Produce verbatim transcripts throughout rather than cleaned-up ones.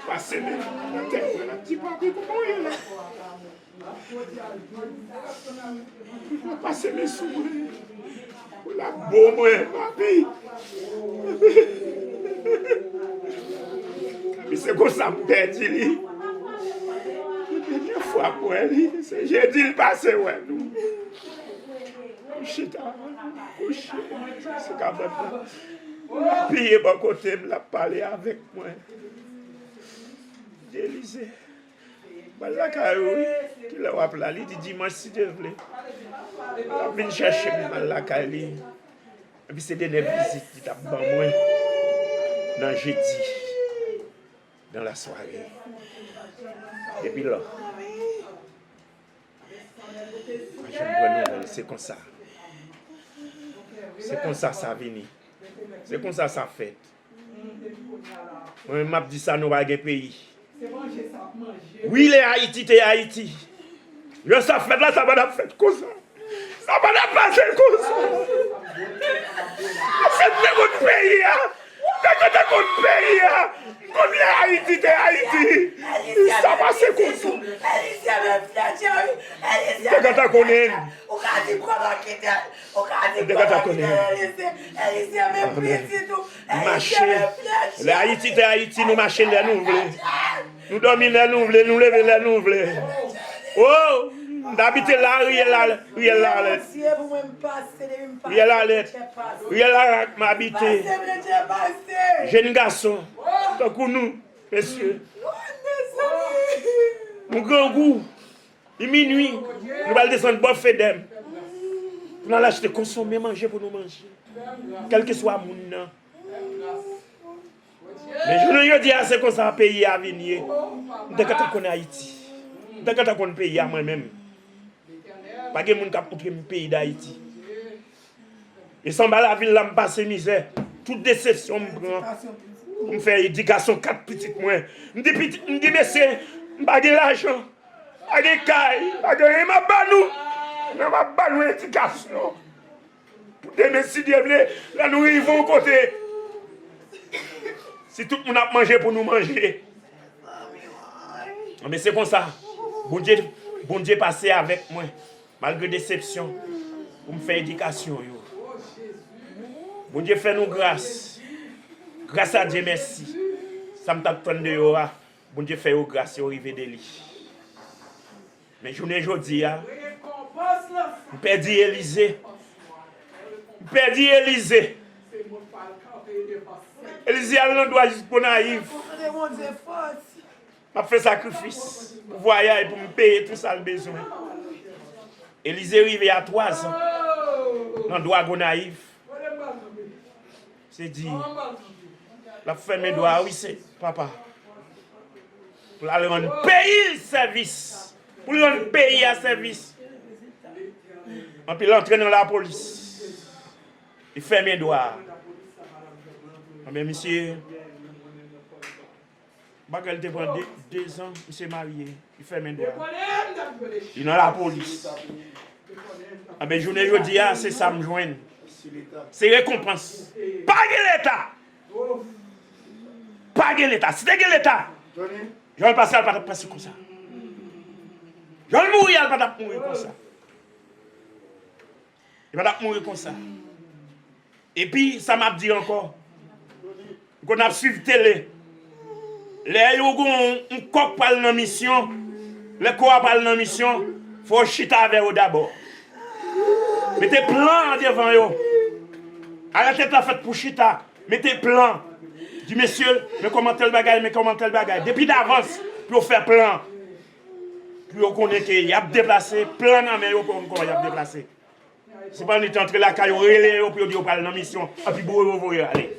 Pase men nan tèt mwen, l ap di, "Papi, kòman w ye la?" L ap pase men sou mwen. L ap bo mwen, "Papi." Epi se konsa m pèdi li. Dènyè fwa m wè li, se jedi l pase wè nou. M chita, m kouche sou kabann nan. L ap piye bò kote m, l ap pale avèk mwen. Di Elize, m al lakay ou wi. Kilè w ap la? Li di dimanch, si Dye vle. L ap vin chèche m, m al lakay li. Epi se dènye vizit li t ap ban mwen nan jedi, dans la soirée. Depi lò, pa janm pran nouvèl, se konsa. Se konsa sa vini. Se konsa sa fèt. Mwen menm m ap di sa, nou pa gen peyi. Wi, lè Ayiti te Ayiti, lè sa fèt la, sa pa t ap fèt konsa. Sa pa t ap pase konsa. Paske m te konn peyi a. M te konn peyi a. M konn lè Ayiti te Ayiti. Sa pase konsa. M te gentan konnen. M te gentan konnen. M mache. Lè Ayiti te Ayiti, nou mache lè nou vle. Nou dòmi lè nou vle, nou leve lè nou vle. O, m t abite la, riyèl la, riyèl la lèd. Riyèl la lèd. Riyèl la rak m abite. Jenn gason, tankou nou, mesye. Nou grangou. Li minui. Nou pral desann bò Fedèm. Pou n al achte konsome manje pou nou manje. Kèlkeswa moun nan. Men jounen jodi a, se konsa peyi a vin ye. M te gentan konn Ayiti. M te gentan konn peyi a mwen menm. Pa gen moun k ap moutre m peyi Dayiti. E sanba lavil la, m pase mizè. Tout desepsyon m pran pou m fè edikasyon kat pitit mwen. M di pitit, m di mesye, m pa gen lajan, pa gen kay, pa gen anyen, m ap ba nou. Men m ap ba nou edikasyon. Pou demen, si Dye vle, lè nou rive yon kote, si tout moun ap manje pou nou manje. Anben, se konsa. Bondye, Bondye pase avèk mwen, malgre desepsyon, pou m fè edikasyon yo. Bondye fè nou gras. Gras a Dye, mèsi. Sa m t ap tann deyò a, Bondye fè yo gras, yo rive de li. Men jounen jodi a, m pèdi Elize. M pèdi Elize. Elize al nan dwa jis Gonayiv. M ap fè sakrifis pou vwayay, pou m peye tou sa l bezwen. Elize rive a twazan nan dwa Gonayiv. Se di, l ap fèmen dwa a, wi, se papa. Pou l al rann peyi l sèvis. Pou l rann peyi a sèvis. Anpi l antre nan lapolis. Li fèmen dwa a. Anben, misye, bagay li te pran de, dezan, misye marye. Li fèmen dwa. Li nan lapolis. Anben, jounen jodi a, se sa m jwenn. Se rekonpans. Pa gen Leta! Pa gen Leta. Si te gen Leta, jan l pase a, l pa t ap pase konsa. Jan l mouri a, l pa t ap mouri konsa. Li pa t ap mouri konsa. Epi, sa m ap di ankò, m konn ap swiv tele. Lè yo gen yon, yon kòk pral nan misyon, lè kò a pral nan misyon, fò w chita avè yo dabò. Mete plan an devan yo. Alètèt la fèt pou chita. Mete plan. Di, "Mesye, men kòman tèl bagay, men kòman tèl bagay." Depi davans, pou yo fè plan. Pou yo konnen ke y ap deplase, plan nan men yo pou yo konn kòman y ap deplase. Se pa nèt antre lakay yo, rele yo pou yo di yo pral nan misyon, anpi boure yo voye yo ale.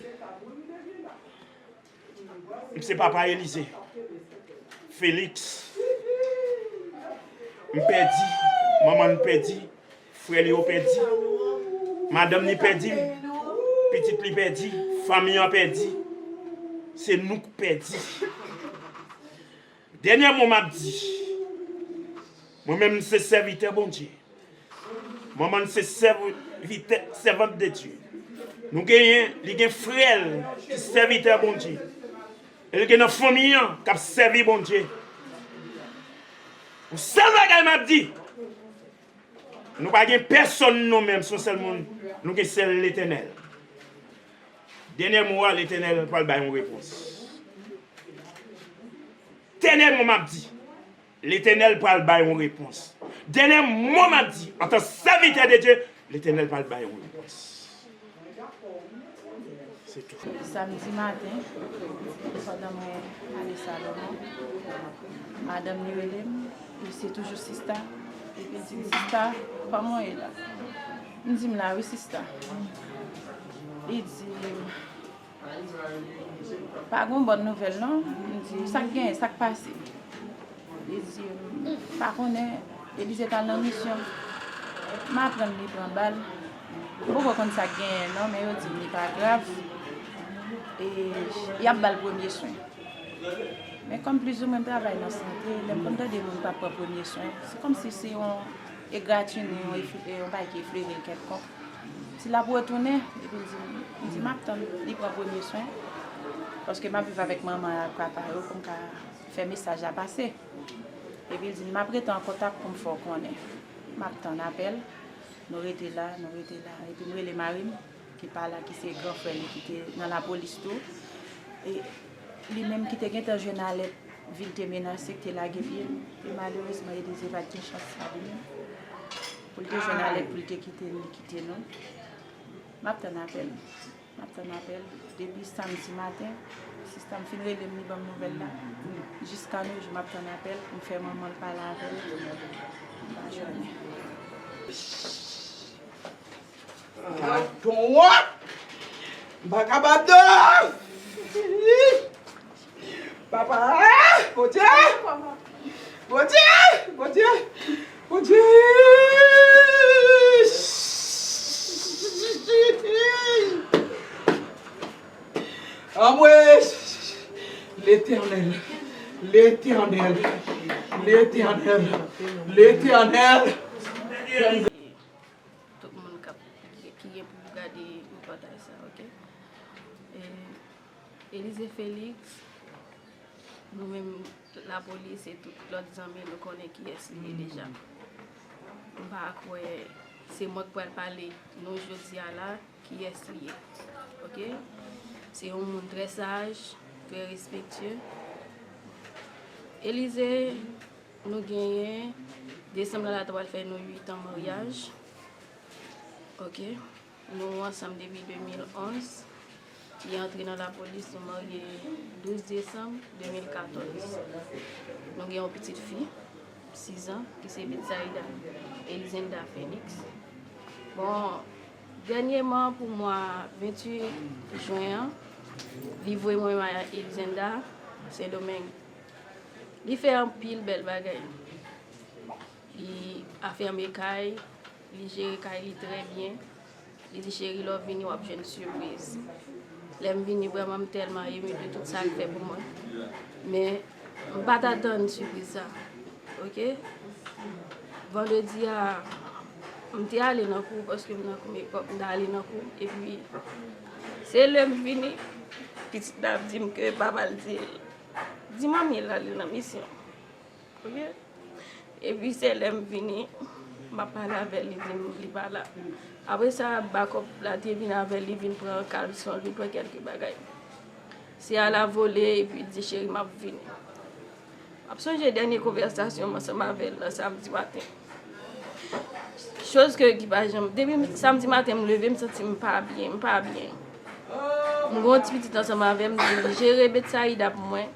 M se papa Elize. Felix. M pèdi. Manman l pèdi. Frè li yo pèdi. Madanm li pèdi. Pitit li pèdi. Fanmi an pèdi. Se nou k pèdi. Dènyè mo m ap di. Mwen menm, m se sèvitè Bondye. Manman l se sèvitè, sèvant de Dye. Nou genyen, li gen frè l ki sèvitè Bondye. E l gen nan fanmi an k ap sèvi Bondye. Yon sèl bagay m ap di, nou pa gen pèsonn nou menm, se yon sèl moun, nou gen sèl Letènèl. Dènye mo a, Letènèl pral bay yon repons. Dènye mo m ap di, Letènèl pral bay yon repons. Dènye mo m ap di, antan sèvitè de Dye, Letènèl pral bay yon repons. Se tou. Samdi maten, pandan mwen ale Salomon, madanm li rele m, li se toujou sista, epi l di m, "Sista, kòman w ye la?" M di m, "La wi, sista." Li di, "Pa gen bòn nouvèl non." M di, "Sa k genyen, sa k pase?" Li di, "M pa konnen, Elize t al nan misyon. M aprann li pran bal. M poko konn sa k genyen non, men yo di m li pa grav. E y ap ba l premye swen." Men kòm plizoumwen m travay nan sante, lè m konn tande moun pa pran premye swen, se kòmsi se yon egratini, yon efle-, yon bagay ki eflere l kèlkonk. Si l ap retounen, epi l di m, m di, "M ap tann li pran premye swen, paske m ap viv avèk manman ak papa yo pou m ka fè mesaj la pase." Epi l di m, "M ap rete an kontak pou m fè w konnen." M ap tann apèl. Nou rete la, nou rete la. Epi m rele mari m, ki pa la, ki se gran frè li, ki te nan lapolis tou. E li menm ki te gentan jwenn alèt, vi l te menase, ki te lage pye l. E malerezman, Elize pa t gen chans sa li menm. Pou l te jwenn alèt, pou l te kite n, li kite nou. M ap tann apèl. M ap tann apèl. Depi samdi maten, sista m fin rele m, li ban m nouvèl la. Jiska nos jours, m ap tann apèl pou m fè manman l pale avè l. M pa jwenn li. Tonton wòt! M pa kapab non! Papa! Bondye! Bondye! Bondye! Bondye! Anmwe! Letènèl! Letènèl! Letènèl! Letènèl! Tout moun k ap, ki gen pou gade repòtaj sa, oke? E, Elize Felix, nou menm lapolis e tout lòt zanmi, nou konnen kiyès li ye deja. M pa kwè se mwen k pral pale nou jodi a la, kiyès li ye. Oke? Se yon moun trè saj, trè respektye. Elize, nou genyen, desanm la, la ta pral fè nou uit an maryaj. Oke. Nou ansanm depi de mil onz. Li antre nan lapolis, nou marye douz desanm de mil katòz. Nou gen yon pitit fi, sis an, ki se Betsaïda Elizenda Felix. Bon, dènyèman, pou mwa venntuit jen an, li voye mwen a Elizenda, Sendomeng. Li fè anpil bèl bagay. Li afème kay, li jere kay li trè byen. Li di, "Cheri, lè w vini, w ap jwenn sipriz." Lè m vini, vrèman, m tèlman emi de tout sa l fè pou mwen. Men, m pa t atann sipriz sa. Oke? Vandredi a, m te ale nan kou, paske m nan kou mekòp, m t ale nan kou. Epi, se lè m vini, pitit la ap di m ke papa l di l, di manmi l ale nan misyon. Oke? Epi se lè m vini, m ap pale avè l, li di m li pa la. Apre sa, bakòp la te vin avè l, li vin pran kalson l, vin pran kèlke bagay. Se a la vole, epi l di, "Cheri, m ap vini." M ap sonje dènye konvèsasyon m ansanm avè l nan samdi maten. Choz ke ki pa janm, depi samdi maten m leve, m santi m pa byen, m pa byen. M gen yon ti pitit ansanm avè m, m di l, "Jere Betsaïda pou mwen,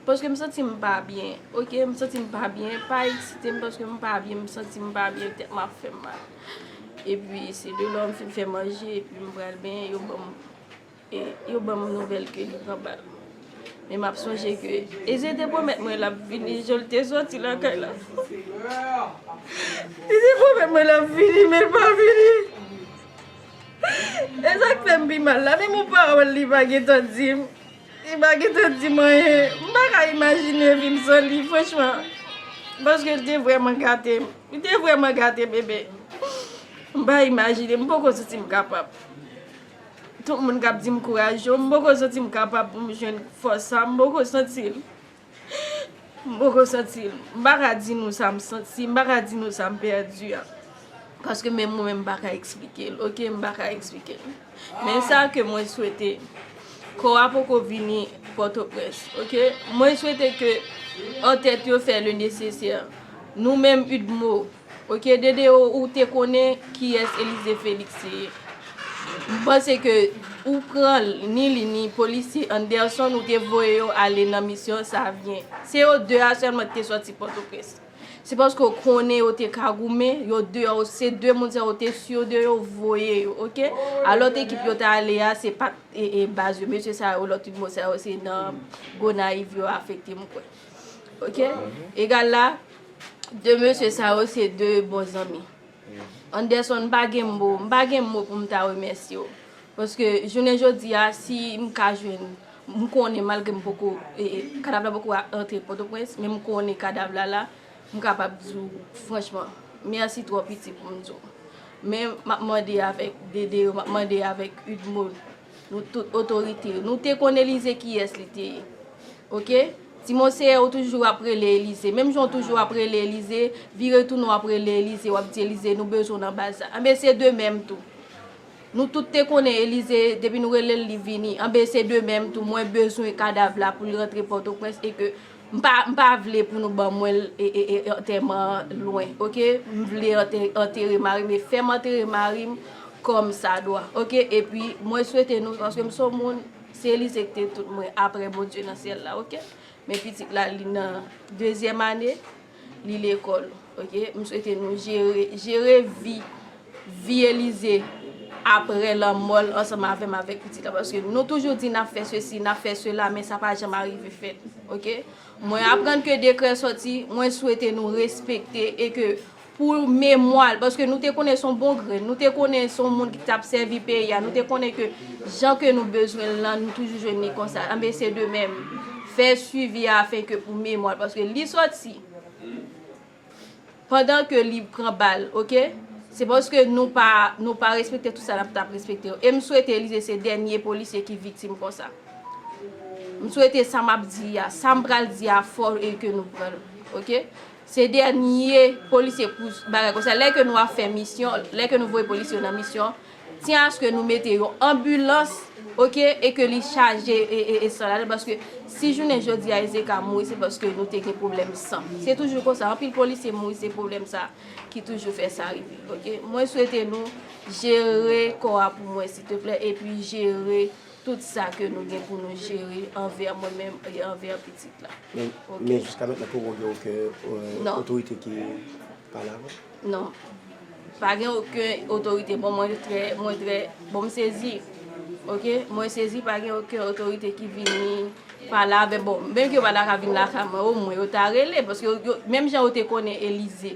paske m santi m pa byen, oke, m santi m pa byen, pa eksite m paske m pa byen, m santi m pa byen, tèt m ap fè m mal." Epi se de lò m fin fè manje, epi m pral benyen, yo ban m, e, yo ban m nouvèl ke li pran bal. Men m ap sonje ke Eze te pwomèt mwen l ap vini, jan l te sòti lakay la. Li te pwomèt mwen l ap vini, men l pa vini. E sa k fè m pi mal la, menm yon pawòl li pa gentan di m. Li pa gentan di m anyen. M pa ka imajine vi m san li, franchman. Paske l te vrèman gate m. Li te vrèman gate bebe. M pa imajine, m poko santi m kapab. Tout moun k ap di m kouraje w, m poko santi m kapab pou m jwenn fòs sa, m poko santi l. M poko santi l. M pa ka di nou sa m santi, m pa ka di nou sa m pèdi a. Paske menm mwen menm m pa ka eksplike l, oke? M pa ka eksplike l. Men sa ke mwen swete, kò a poko vini Pòtoprens, oke? Mwen swete ke antèt yo fè le nesesè. Nou menm UDMO, oke, DDO, ou te konnen kiyès Elize Felix te ye. M panse ke ou pran l, ni li, ni polisye Anderson, ou te voye yo ale nan misyon Savyen. Se yo de a sèlman ki te sòti Pòtoprens. Se paske w konnen yo te ka goumen, yo de a, se de moun sa yo te si yo de yo voye yo, oke? A lòt ekip yo t ale a, se pa t, e, e, baz yo. Mesye sa yo, lòt UDMO sa yo, se nan Gonayiv yo afekte, m kwè. Oke? Egal la, de mesye sa yo, se de bon zanmi. Anderson, m pa gen mo, m pa gen mo pou m ta remèsye w. Paske jounen jodi a, si m ka jwenn, m konnen malgre m poko, e, e, kadav la poko a-, antre Pòtoprens, men m konnen kadav la la, m kapab di w franchman, mèsi twò piti pou m di w. Men m ap mande avèk DDO, m ap mande avèk UDMO, nou tout otorite yo. Nou te konn Elize kiyès li te ye. Oke? Ti Monseyè, ou toujou ap rele Elize. Menm jan w toujou ap rele Elize, vire tounen w ap rele Elize, w ap di Elize, nou bezwen w nan baz sa. Anben, se de menm tou. Nou tout te konnen Elize, depi nou rele l, li vini. Anben, se de menm tou. Mwen bezwen kadav la pou l rantre Pòtoprens e ke m pa, m pa vle pou nou ban mwen l, e, e, e, antèman an lwen, oke? M vle ante-, antere mari m e fè m antere mari m kòm sa dwa, oke? Epi, mwen swete nou, paske m se yon moun, se Elize ki te tout mwen, apre Bondye nan syèl la, oke? Men pitit la, li nan dezyèm ane, li lekòl, oke? M swete nou jere, jere vi, vi Elize apre lanmò l ansanm avè m avèk pitit la, paske nou toujou di n ap fè sesi, n ap fè sela, men sa pa janm arive fèt, oke? Mwen aprann ke dekrè sòti, mwen swete nou respekte e ke pou memwa l, paske nou te konnen se yon bon grenn, nou te konnen se yon moun ki t ap sèvi peyi a, nou te konnen ke jan ke nou bezwen l lan, nou toujou jwenn li konsa. Anben, se de menm. Fè swivi a afin ke pou memwa l, paske li sòti pandan ke li pran bal, oke? Se paske nou pa, nou pa respekte tout sa n ap t ap respekte yo. E m swete Elize se dènye polisye ki viktim konsa. M swete sa m ap di a, sa m pral di a fò e ke nou pran l, oke? Se dènye polisye pou bagay konsa. Lè ke nou ap fè misyon, lè ke nou voye polisye yo nan misyon, tyen aske nou mete yon anbilans, oke, e ke li chaje e, e, e san ladan, paske si jounen jodi a Ezeka mouri, se paske nou te gen pwoblèm san. Se toujou konsa, anpil polisye mouri, se pwoblèm sa ki toujou fè sa rive, oke? Mwen swete nou jere kò a pou mwen, silteplè, epi jere tout sa ke nou gen pou nou jere anvè mwen menm e anvè pitit la. Men, oke. Men jiska mentnan, poko gen okenn, euh, Non. otorite ki pale avè w? Non. Pa gen okenn otorite. Bon, mwen trè, mwen trè, bon, m sezi. Oke? Mwen sezi, pa gen okenn otorite ki vini pale avè, bon, menm ke yo pa ta ka vin lakay mwen, omwen yo ta rele, paske yo, yo, menm jan yo te konnen Elize,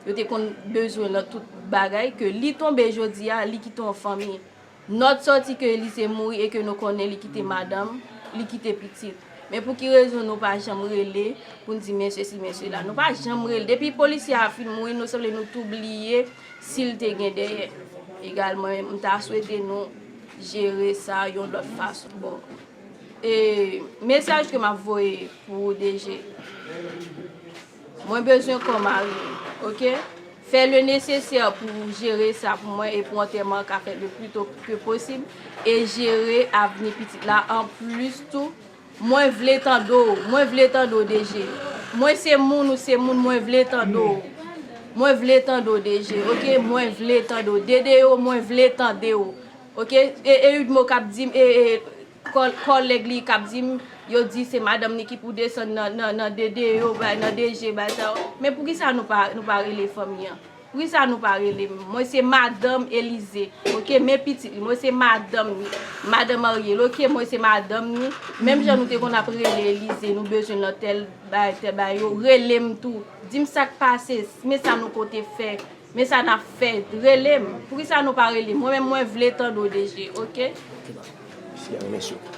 yo te konn bezwen l nan tout bagay, ke li tonbe jodi a, li kite yon fanmi. Nòt sòti ke Elize mouri e ke nou konnen li kite madanm, li kite pitit. Men pou ki rezon nou pa janm rele pou n di men sesi, men sela? Nou pa janm rele. Depi polisye a fin mouri, nou sanble nou tou bliye si l te gen dèyè. Egalman, m ta swete nou jere sa yon lòt fason. Bon, e mesaj ke m ap voye pou DG, mwen bezwen kò mari m, oke? Fè le nesesè pou jere sa pou mwen e pou antèman an ka fèt le pli to ke posib. E jere avni pitit la. Anplis tou, mwen vle tande w, mwen vle tande w, DG. Mwen se moun, ou se moun, mwen vle tande w. Mwen vle tande w, DG, oke? Mwen vle tande w. DDO, mwen vle tande w. Oke? E, e UDMO k ap di m, e, e, kò-, kòlèg li k ap di m, yo di se madanm ni ki pou desann nan, nan, nan DDO, bay, nan DG, bay sa yo. Men poukisa nou pa, nou pa rele fanmi an? Poukisa nou pa rele m? Mwen se madanm Elize, oke? Men pitit li, mwen se madanm li. Madanm Ariel, oke? Mwen se madanm ni. Menm jan nou te konn ap rele Elize, nou bezwen nan tèl bay, tèl bay yo, rele m tou. Di m sa k pase, men sa nou konte fè. Men sa n ap fè, rele m. Poukisa nou pa rele m? Mwen menm, mwen vle tande w, DG, oke? Siya, remèsye w.